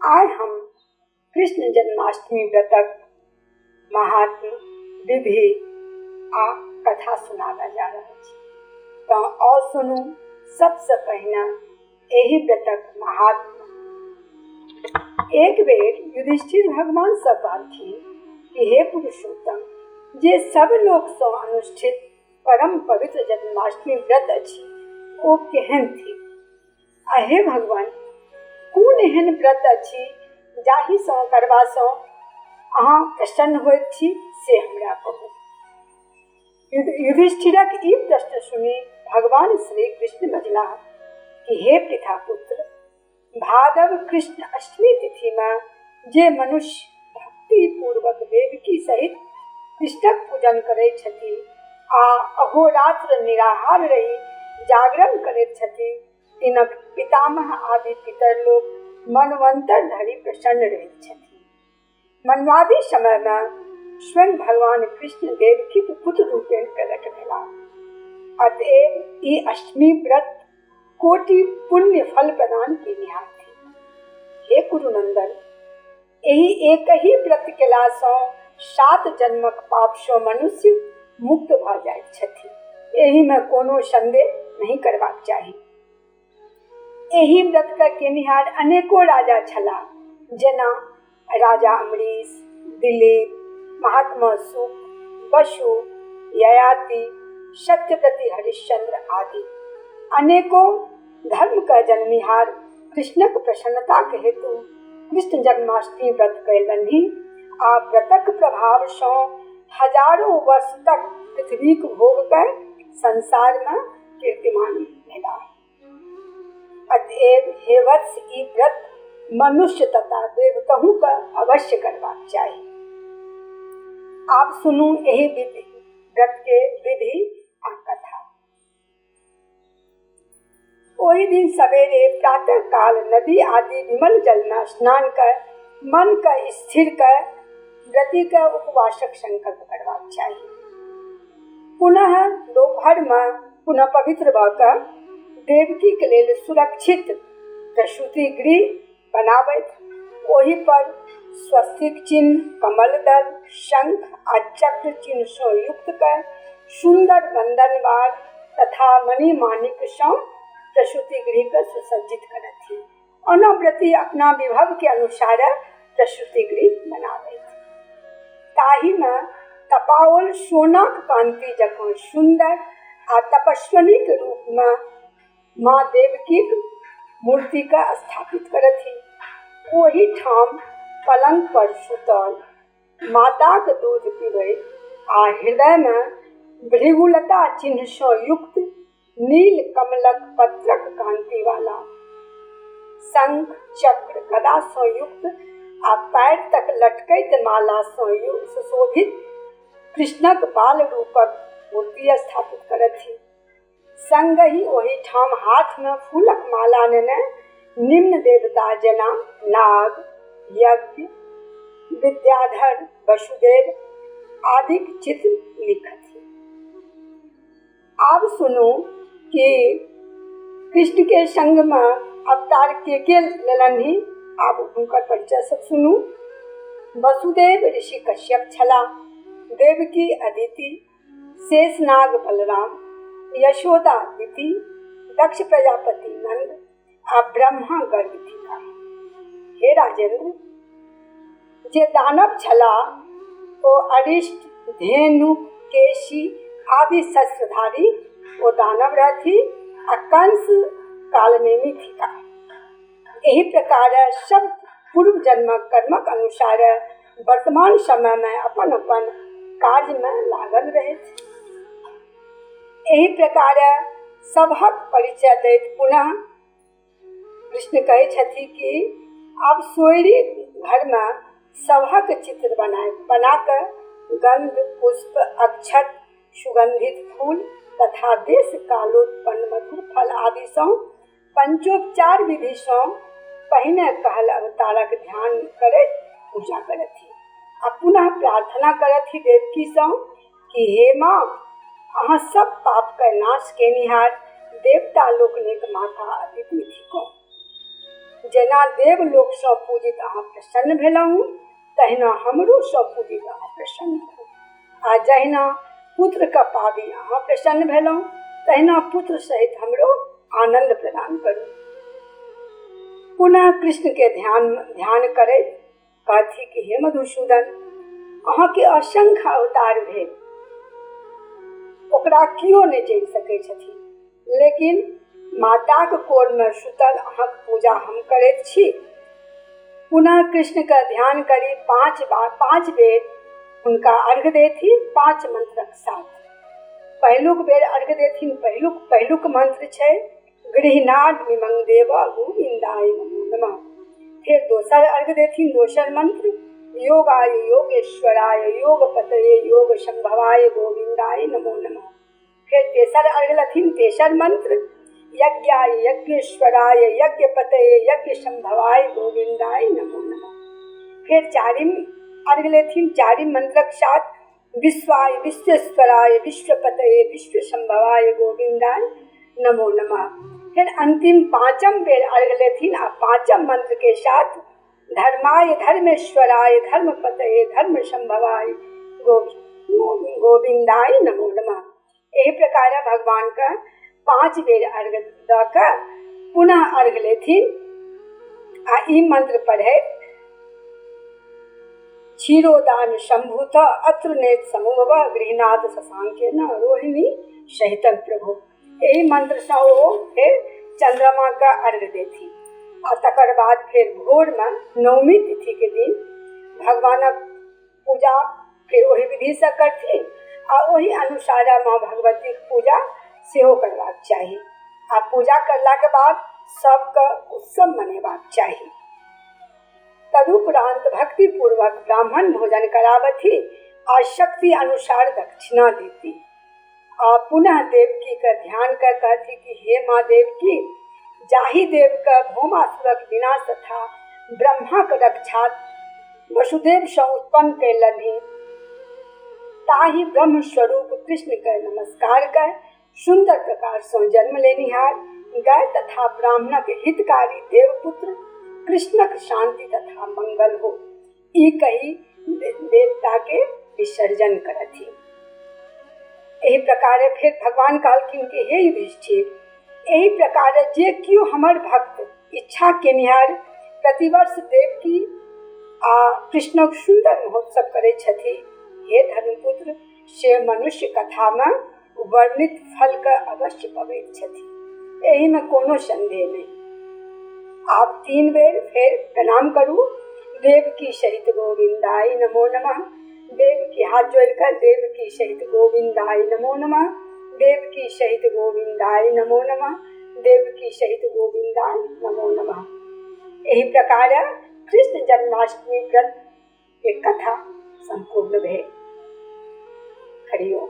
आइ हम कृष्ण जन्माष्टमी व्रतक महात्म, विधि आ कथा सुनाबय जा रहल छी। तँ आउ सुनू सबसँ पहिने एहि व्रतक महात्म। एक बेर युधिष्ठिर भगवानसँ कहलखिन कि हे पुरुषोत्तम, जे सब लोकसँ अनुष्ठित परम पवित्र जन्माष्टमी व्रत अछि ओ केहन थिक? आ हे भगवान, कोन एहन व्रत अछि जाहिसँ करबासँ अहाँ प्रसन्न होइत छी, से हमरा कहू। युधिष्ठिरक ई प्रश्न सुनि भगवान श्री कृष्ण बजलाह कि हे पृथा पुत्र, भादव कृष्ण अष्टमी तिथिमे जे मनुष्य भक्तिपूर्वक देवकी सहित कृष्णक पूजन करैत छथि आ अहोरात्र निराहार रहि जागरण करैत छथि, तिनक पितामह आदि पितर लोक मनवंतर धरि प्रसन्न रहैत छथि। मनवादी समयमे स्वयं भगवान कृष्ण देवकीक पुत्र रूपेण प्रकट भेलाह। अतएव ई अष्टमी व्रत कोटि पुण्य फल प्रदान केनिहार थिक। हे कुरुनंदन, एहि एकहि व्रत केलासँ 7 जन्मक पापसँ मनुष्य मुक्त भऽ जाइत छथि। एहिमे कोनो संदेह नहि करबाक चाही। एहि व्रतके केनिहार अनेको राजा छलाह, जेना राजा अम्बरीश, दिलीप, महात्मा शुक, वसु, ययाति, सत्यव्रती हरिश्चंद्र आदि। अनेको धर्मके जननिहार कृष्णक प्रसन्नताक हेतु कृष्ण जन्माष्टमी व्रत कयलन्हि आ व्रतक प्रभावसँ हजारो वर्ष तक पृथ्वीक भोग कऽ संसारमे कीर्तिमान भेलाह। अतएव हे वत्स, ई व्रत मनुष्य तथा देवतहु के अवश्य करबाक चाही। आब सुनू एहि विधि व्रत के विधि आ कथा। ओहि दिन सवेरे प्रातः काल नदी आदि विमल जल में स्नान कर मन के स्थिर कर व्रती के उपवासक संकल्प करबाक चाही। पुनः दोपहर में पुनः पवित्र भऽ कऽ देवकीके लेल सुरक्षित प्रसूति गृह बनाबथि। ओहि पर स्वस्तिक चिन्ह, कमल दल, शंख आ चक्र चिन्हसँ युक्त कऽ सुन्दर बन्दनवार तथा मणिमाणिकसँ प्रसूति गृहके सुसज्जित करथि। ओना व्रती अपना विभवके अनुसार प्रसूति गृह बनाबथि। ताहिमे तपाओल सोनाक कान्ति जकाँ सुन्दर आ तपस्विनीक रूपमे माँ देवकीक मूर्तिके स्थापित करथि। ओहि ठाम पलंग पर सुतल माताक दूध पिबैत आ हृदयमे भृगुलता चिन्हसँ युक्त नील कमलक पत्रक कान्तिवाला शंख चक्र गदासँ युक्त आ पैर तक लटकैत मालासँ सुशोभित कृष्णक बाल रूपक मूर्ति स्थापित करथि। संगहि ओहिठाम हाथमे फूलक माला नेने निम्न देवता जेना नाग, यज्ञ, विद्याधर, वसुदेव आदिक चित्र लिखथि। आब सुनू कि कृष्ण के संग में अवतार के लेलन्हि। आब हुनकर परिचय सब सुनू। वसुदेव ऋषि कश्यप छलाह, देवकी अदिति, शेषनाग बलराम, यशोदा दिति, दक्ष प्रजापति नंद आ ब्रह्मा गर्ग थिकाह। हे राजेंद्र, जे दानव छलाह ओ अरिष्ट, धेनु, केशी आदि शस्त्रधारी ओ दानव रहथि आ कंस कालनेमी थिकाह। एहि प्रकार सब पूर्व जन्मक कर्मक अनुसार वर्तमान समय में अपन अपन कार्य में लागल रहथि। एहि प्रकार सबहक परिचय दैत पुनः कृष्ण कहै छथि कि आब सोयरी घरमे सबहक चित्र बना कऽ गंध, पुष्प, अक्षत, सुगंधित फूल तथा देश कालोत्पन्न मधुर फल आदिसँ पंचोपचार विधिसँ पहिने कहल अवतारक ध्यान करैत पूजा करथि आ पुनः प्रार्थना करथि देवकीसँ कि हे माँ, अहाँ सब पापके नाश केनिहार देवता लोकनिक माता अदिति थिकहुँ। जेना देवलोकसँ पूजित अहाँ प्रसन्न भेलहुँ तहिना हमरोसँ पूजित अहाँ प्रसन्न हो। आ जहिना पुत्रके पाबि अहाँ प्रसन्न भेलहुँ तहिना पुत्र सहित हमरो आनन्द प्रदान करू। पुनः कृष्णके ध्यान ध्यान करैत कहथि कि हे मधुसूदन, अहाँके असंख्य अवतार भेल, ओकरा केओ नहि जानि सकै छथिन, लेकिन माताक कोरमे सुतल अहाँक पूजा हम करैत छी। पुनः कृष्णके ध्यान करी 5 बेर हुनका अर्घ देथिन 5 मंत्रक साथ। पहिलुक बेर अर्घ देथिन, पहिलुक मंत्र छै गृहनाद मिमंग देव गोविंदाय नमो नमः। फिर दोसर अर्घ देथिन दोसर मंत्र योगाय योगेश्वराय योगपतये योग संभवाय गोविंदाय नमो नमः। फिर तेसर अर्घ लथिन तेसर मंत्र यज्ञाय यज्ञेश्वराय यज्ञपतये यज्ञ संभवाय गोविंदाय नमो नमः। फिर चारिम अर्घ लेथिन चारिम मंत्रक साथ विश्वाय विश्वेश्वराय विश्वपतये विश्व संभवाय गोविंदाय नमो नमः। फिर अंतिम 5म बेर अर्घ लेथिन आ 5म मंत्र के साथ धर्माय धर्मेश्वराय धर्मपतये धर्म संभवाय गोविंदाय नमो नमः। एहि प्रकार भगवान के 5 बेर अर्घ दऽ कऽ पुनः अर्घ लेथिन आ ई मंत्र पढ़ैत क्षीरोदान शंभूत अत्र नेत समूह गृहनाथ शशांके न रोहिणी सहित प्रभु। एहि मंत्रसँ ओ फेर चंद्रमाके अर्घ देथिन आ तकर बाद फेर भोरमे नवमी तिथिके दिन भगवानक पूजा फेर ओहि विधिसँ करथिन आ ओहि अनुसार माँ भगवतीक पूजा सेहो करबाक चाही आ पूजा करलाके बाद सबके उत्सव मनेबाक चाही। तदुपरांत भक्तिपूर्वक ब्राह्मण भोजन कराबथि आ शक्ति अनुसार दक्षिणा देती आ पुनः देवकी के ध्यान कर कहती कि हे माँ देवकी, जाहि देव के भौमासुरक विनाश तथा ब्रह्माक रक्षा वसुदेव सँ उत्पन्न कयलन्हि ताहि ब्रह्म स्वरूप कृष्ण के नमस्कार कर सुंदर प्रकार सँ जन्म लेनिहार गाय तथा ब्राह्मणक हितकारी देवपुत्र कृष्णक शांति तथा मंगल हो, ई कही देवता के विसर्जन करथि। एहि प्रकार फिर भगवान कहलखिन कि हे युधिष्ठिर, एहि प्रकार जे केओ हमर भक्त इच्छा केनिहार प्रतिवर्ष देवकी आ कृष्णक सुंदर महोत्सव करै छथि, हे धर्मपुत्र, से मनुष्य कथा में वर्णित फल के अवश्य पबैत छथि, एहि में कोनो संदेह नहीं। आप 3 बेर फेर प्रणाम करू। देवकी सहित गोविंदाय नमो नमः। देवकी हाथ जोड़कर देवकी सहित गोविंदाय नमो नमः। देवकी सहित गोविंदाय नमो नमः। देवकी सहित गोविंदाय नमो नमः। एहि प्रकार कृष्ण जन्माष्टमी व्रत के कथा संपूर्ण भेल। हरि ओम।